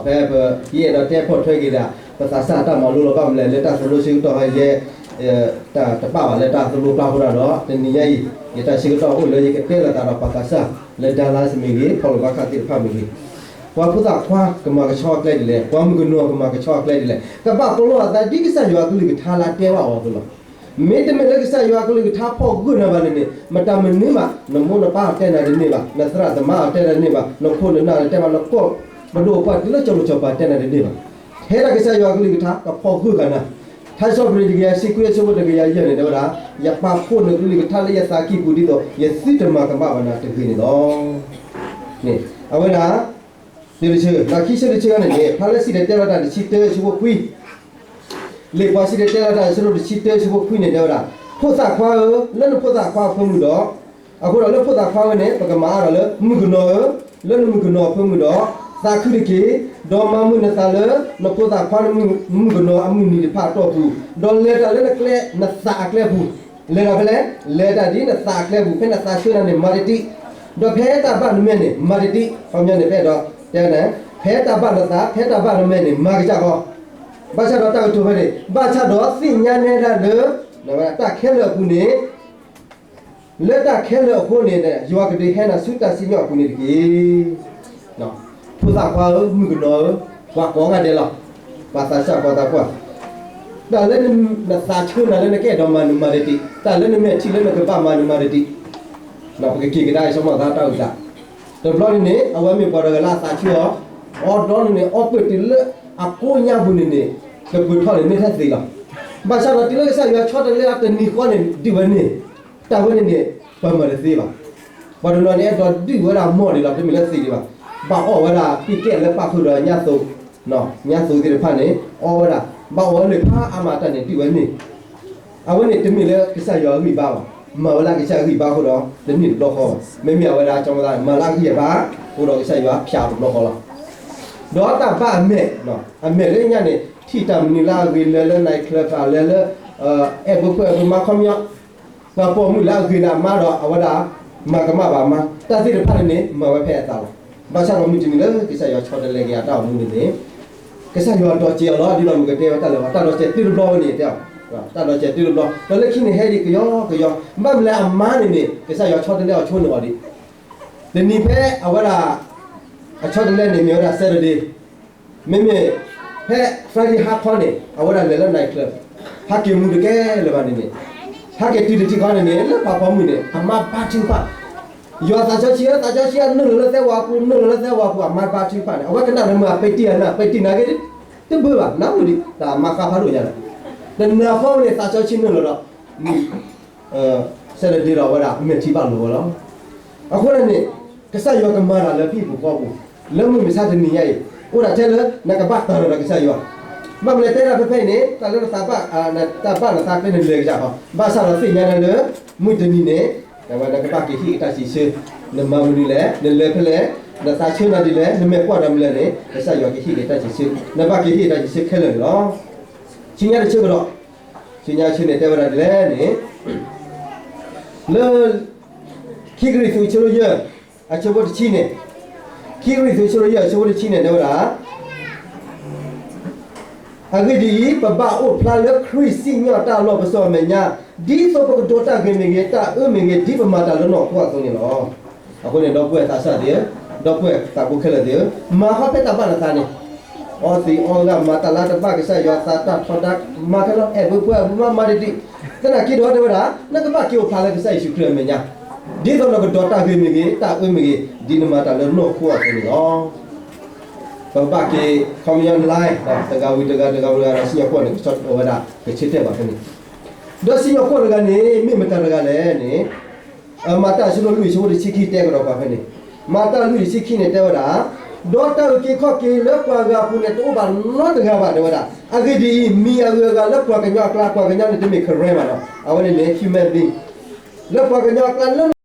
ဖဲပ ယအဲၣ်ဒိးတဲဖီၣ်ထွဲက့ၤဒၣ် ပသးစၢ်အတၢ်မၤလိလီၤ ဘၣ်မနုၤလဲၣ် လၢတၢ်သိၣ်လိဆၢကတီၢ်ဟဲယဲ တၢ်တပာ်ဘၣ်လၢတၢ်သိၣ်လိပျၢ်ဃိဒၣ်ဒီး တနံၤညါအံၤ ယတၢ်ဆၢကတီၢ်အိၣ်လၢယကတဲလိာ်သးဒီးပှၤသးစၢ် လၢ Dallas မ့ၢ်ဂ့ၤ ဖီလီၤဘၣ်ခၣ်သ့ၣ်တဖၣ်မ့ၢ်ဂ့ၤ, ပှၤဖိသၣ်ခွါကမၤကဆှီအကျဲဒ်လဲၣ်, ပှၤမုၣ်ကနီၤကမၤကဆှီအကျဲဒ်လဲၣ်, ကဘၣ်ပလီၢ်အသးဒ်ကစၢ်ယွၤအကလုၢ်ကထါလၢအတဲဘၣ်အီၤအသိးလီၤ. မ့တမ့ၢ်လၢကစၢ်ယွၤအကလုၢ်ကထါဖီၣ်ဂၢၢ်နၤဘၣ်န့ၣ်န့ၣ် မတၤမနုၤဘၣ် နမိၢ်နပၢ်အတဲနၤတန့ၢ်ဘၣ်, နသရၣ်သမါအတဲနၤတန့ၢ်ဘၣ်, နခိၣ်နနၢ်တဲဘၣ်, နကိးပဒိၣ်ပှၢ်တုၤလၢကၠီၤလိာ်ကၠီၤပၤတဲနၤတန့ၢ်ဘၣ်. ထဲဒၣ်ကစၢ်ယွၤအကလုၢ်ကထါ ကဖီၣ်ဂၢၢ်ဃာ်နၤ, ထါစံးထီၣ်ပတြၢၤ တကယၤတဆံခွံ အဆၢဖိတကယၤယဲၢ်န့ၣ် တဲဝဲဒၣ်, ယပာ်ဖှိၣ်နကလုၢ်ကထါလၢယသးကံၢ်ပူၤဒ်သိး ယသုတမၤကမၣ်ဘၣ်နၤတဂ့ၤန့ၣ်လီၤ. န့ၣ် အဝဲဒၣ် တၢတဆၢ, ဒီးခံဆၢတဆၢန့ၣ်န့ၣ် ဖါလၢစံၣ်တဲၤတဲလီၤတၢ်တဆံတၢ အဆၢဖိခွံ, လံာ်ပှၤစံၣ်တဲၤတဲလီၤတၢ်အဆၢဒိၣ်တဆံတၢ အဆၢဖိခွံန့ၣ် တဲဝဲဒၣ်, ဖိသၣ်ခွါဧၢ, လၢနဖိသၣ်ခွါအဖၢမုၢ်ဒီး အဃိဒီးလၢဖိသၣ်ခွါဝဲန့ၣ် ပကမၤအါထီၣ်လၢမုၣ်ကနီၤဧၢ, လၢနမုၣ်ကနီၤအဖၢမုၢ်ဒီး သးခုတက့ၢ်, ဒီးမၤမုာ်နသးလၢ နဖိသၣ်ခွါမုၣ်ကနီၤအမုၢ်နံၤတဖၣ်အတီၢ်ပူၤ, ဒီးလဲၤတၢ်လၢနကျဲ နသးအကျဲပူၤ, လဲၤတၢ်ဖဲလဲၣ်, လဲၤတၢ်ဒ်နသးအကျဲပူၤ, ဖဲနသးဆၢနၤန့ၣ် မၤတ့ၢ်တံၢ်, ဒီးဖဲတၢ်ဘၣ်နမဲာ်န့ၣ် မၤတ့ၢ်တံၢ်, ခီပညီန့ၣ် ဖဲဒီး တဲဝဲန့ၣ် ဖဲတၢ်ဘၣ်နသး ဖဲတၢ်ဘၣ်နမဲာ်န့ၣ် မၤကစၢ်ဃီ, ဘၣ်ဆၣ်ဒီးတၢ်ကတိၤဖဲန့ၣ် ဘၣ်ဆၣ်ဒီးသ့ၣ်ညါနဲဒၣ်လၢ တၢ်ခဲလၢာ်အပူၤန့ၣ် လၢတၢ်ခဲလၢာ်အဃိန့ၣ် ယွၤကဒုးဟဲနၤဆူတၢ်စံၣ်ညီၣ်အပူၤန့ၣ်တက့ၢ်. ဖိသၣ်ခွါဧၢ မုၣ်ကနီၤဧၢ, ပှၤကိးဂၤဒဲးလီၤ, ပှၤသးစၢ်ပှၤသးပှၢ်, တၢ်လၢနသးဆၢနၤလၢနကအဲၣ်ဒိးမၤနမၤတ့ၢ်တံၢ်, တၢ်လၢနမဲာ်ထံၣ်လၢနကဘၣ်မၤနမၤတ့ၢ်တံၢ်, ပကက့ၤကဒါအံၤ ဆီမိၣ်သးတၢ်အိၣ်သး, တဘျီန့ၣ်န့ၣ် အဝဲမ့ၢ်ပှၤတဂၤလၢအသးဆၢအီၤ, အီၤဒီးန့ၣ်န့ၣ် အီပၢၢ်တုၤလၢအကိးညါပူၤန့ၣ်န့ၣ် ကပၢၤထီၣ်န့ၣ်မ့ၢ်ထဲသ့လီၤ. ဘၣ်ဆၣ်ဒီးတုၤလၢကစၢ်ယွၤဆီတလဲအီၤတနံၤဃီန့ၣ် ဒုးဝဲန့ၣ်, တၢ်ဝဲန့ၣ်န့ၣ် ပမၤတသ့ဘၣ်. ပှၤတနီၤန့ၣ် အဲၣ်ဒိးဒုးဝဲဒၣ်မီၢ်ဒံးလီၤ, တမ့ၢ်လၢသ့ဒံးဘၣ်. ဘၣ်အီၣ်ဝဲဒၣ်ပံၢ်ကဲၣ်လၢပၣ်ဃုာ်ဒီးညၣ်သိ, ညၣ်သိသ့ၣ်တဖၣ်န့ၣ် အီၣ်ဝဲဒၣ်, ဘၣ်အီၣ်ဝဲလၢဖးအါမးတၢ်န့ၣ် ဒုးဝဲန့ၣ်, အဝဲန့ၣ်တမ့ၢ်လၢကစၢ်ယွၤအဂံၢ်ဘါဘၣ်, မၤဝဲလၢကစၢ်အဂံၢ်ဘါအဃိဒီး တန့ၢ်တဘျီဃီဘၣ်. မ့မ့ၢ်အဝဲဒၣ် ကၠီမသး မၤလၢအဂံၢ်အဘါအဃိဒီး ကစၢ်ယွၤဖျါအီၤတဘျီဃီလီၤ. ဒီးတၢ်ဘၣ်အမဲာ်, အမဲာ်လၢညါန့ၣ် ထံၣ်တၢ်မနုၤလၢအဂ့ၤ လဲၤလၢ night club လဲၤလၢ အဲၣ်ဘၢဖှဲၣ်ဘၢမါ ခီပညီ ပှၤပိာ်မုၣ်လၢအဂ့ၤလၢအမါဒီး အဝဲဒၣ် မၤကမၣ်ဘၣ်မါ တၢ်သ့ၣ်တဖၣ်န့ၣ်န့ၣ် မၤဝဲဖဲအသးလီၤ. ဘၣ်ဆၣ်ဒီးမုၢ်တနံၤလၢကစၢ်ယွၤဆီတလဲက့ၤအတၢ်အိၣ်မူန့ၣ်န့ၣ် ကစၢ်ယွၤဒိးစဲးအီၤလီၤ. ဒ်သိးမုၢ်ကတဲဝဲတၢ်လၢ တၢ်ဒိးစဲးတုၤတဘျီဝဲန့ၣ်တဲ, တၢ်ဒိးစဲးတုၤတဘျီ ဒီးလၢခံန့ၣ်ဟဲဒံးကယီကယီ, ဘၣ်မနုၤလဲၣ်အမါန့ၣ်န့ၣ် ကစၢ်ယွၤဆီတလဲအီၤဆိန့ၢ်အီၤဒံး, တနံၤဖဲအဝဲဒၣ် အဆီတလဲန့ၣ် မ့ၢ်ဝဲဒၣ် Saturday, မ့မ့ၢ် ဖဲ Friday ဟါခီန့ၣ် အဝဲဒၣ်လဲၤလၢ night club, ဟဲက့ၤမူတကဲလၢၤဘၣ်န့ၣ်န့ၣ်, ဟဲက့ၤတုၤတထံၣ်ဃီန့ၣ်န့ၣ် လၢပှၤပိာ်မုၣ်န့ၣ် အမါဘါထုကဖၣ်, ယွၤသးစီဆှံဧၢ သးစီဆှံဧၢ နုာ်လီၤလၢသဲဝၤပူၤ နုာ်လီၤလၢသဲဝၤပူၤ အမါဘါထုကဖၣ်န့ၣ် အဝဲကနၣ်လၢမုၢ်အပ့တံၢ်အနၢ် ပ့တံၢ်နာ်က့ တဘၣ်ဘၣ် နၢ်ဟူဒံး တၢ်မၤဃါဖးဒိၣ်ညါလီၤ. တနၢ်ဃီန့ၣ် သးစီဆှံနုာ်လီၤဒီး Saturday ဒီးဝဲဒၣ် အမဲာ်ထံဘၣ်လိာ်ဝဲလီၤ. အဃိန့ၣ်န့ၣ် ကစၢ်ယွၤကမၤတၢ်လၢဟံၣ်ပူၤဃီပူၤ လၢမုၢ်မဆါတနံၤညါအံၤ အိၣ်ဒၣ်ထဲလၢနကဘၣ်တၢ်လီၤဒီးကစၢ်ယွၤ, ဘၣ်မနုၤလဲၣ်တဲဒၣ်ဖဲဖဲအံၤန့ၣ် တၢ်လၢနသးဘၣ် တၢ်ဘၣ်နသးကျဲန့ၣ်လဲၤကစၢ်ဃီ ဘၣ်ဆၣ်ဒီးသ့ၣ်ညါလၢလၢ မုၢ်တနံၤန့ၣ် အဝဲနကဘၣ်က့ၤဟ့ၣ်က့ၤတၢ်စံးဆၢ, နမၤမနုၤလဲၣ် နလဲၤဖဲလဲၣ်, နသးဆၢနၤဒ်လဲၣ် နမဲာ်ကွၢ်ဒီးမနုၤလဲၣ်န့ၣ် ကစၢ်ယွၤကဟ့ၣ်က့ၤတၢ်စံးဆၢ, နဘၣ်က့ၤဟ့ၣ်တၢ်စံးဆၢခဲလၢာ်န့ၣ်လီၤ. ဆူညါတဆၢကဒီး, ဆူညါတဆၢန့ၣ်တဲဝဲဒၣ်ဒ်လဲၣ်န့ၣ် လၢ ခံကရံၣ်သူး အဆၢဒိၣ်ယဲၢ် အဆၢဖိတဆံန့ၣ်, ခံကရံၣ်သူး အဆၢဒိၣ်ယဲၢ် အဆၢဖိတဆံန့ၣ် တဲဝဲဒၣ် အဂ့ၢ်ဒ်အံၤ, ပဘၣ်အိၣ်ဖျါလၢခရံာ်စံၣ်ညီၣ်တၢ်အလီၢ်ပစိာ်အမဲာ်ညါ, ဒ်သိးပကဒိးတၢ်ဂ့ၤမ့ၢ်ဂ့ၤ, တၢ်အၢမ့ၢ်ဂ့ၤ, ဒ်ပမၤတၢ်လၢနီၢ်ခိအသိးန့ၣ်လီၤ. အဃိန့ၣ် ဒီပုၢ်ဝဲၢ်သးစၢ်သ့ၣ်ဧၢ, ဒီပုၢ်ဝဲၢ်သးဘိခဲလၢာ်သ့ၣ်ဧၢ, မၤဃီဖဲတၢ်ဘၣ်နသးန့ၣ်, အီသံးအီဂၤ မၤတၢ်လၢတဘၣ်ကစၢ်ယွၤအသး တၢ်ထီဒါ မၤခဲလၢာ် အဲၣ်ဘၣ်ပှၤဘၣ်မၤတံၢ်တံၢ်, သနာ်က့ဒီးတဲဝဲဒၣ် နကဘၣ်က့ၤအိၣ်ဖျါလၢကစၢ်ယ့ၣ်ၡူးခရံာ်အမဲာ်ညါ, ဒ်သိးနကဒိးတၢ်ဂ့ၤမ့ၢ်ဂ့ၤ, တၢ်အၢမ့ၢ်ဂ့ၤ, ဒ်နမၤတၢ်လၢနီၢ်ခိအသိးန့ၣ်လီၤ. ပဘၣ်က့ၤ ခီပညီ line တဂၤဝံၤတဂၤ တဂၤဝံၤတဂၤဒီး စံၣ်ညီၣ်ကွီၢ်န့ၣ် ကဆီဝဲဒၣ် ကဆၢတဲာ်ဘၣ်ဖဲန့ၣ်, ဒီးစံၣ်ညီၣ်ကွီၢ်တဂၤန့ၣ် မ့ၢ်မတၤတဂၤလဲၣ်န့ၣ်, မၤတၢ်အဆၢဒိၣ်လွံၢ် အဆၢဖိတဆံခံတဲကဒီးပှၤဖဲန့ၣ်, မၤတၢ်လွံၢ်တဆံခံန့ၣ်တဲဝဲဒၣ်, ဒီးတၢ်အုၣ်က့ၤခီၣ်က့ၤလၢပှၤဂၤအပူၤန့ၣ် တအိၣ်ဘၣ်နီတဂၤဘၣ်တဲဝဲဒၣ်, အဂ့ၢ်ဒ်အံၤ, မံၤအဂုၤအဂၤလၢပှၤကညီအကျါ ပှၤကညီန့ၣ်တမ့ၢ် Karen ဘၣ်ဒီး အဝဲန့ၣ်န့ၣ် human being လၢပှၤကညီအကျါလၢ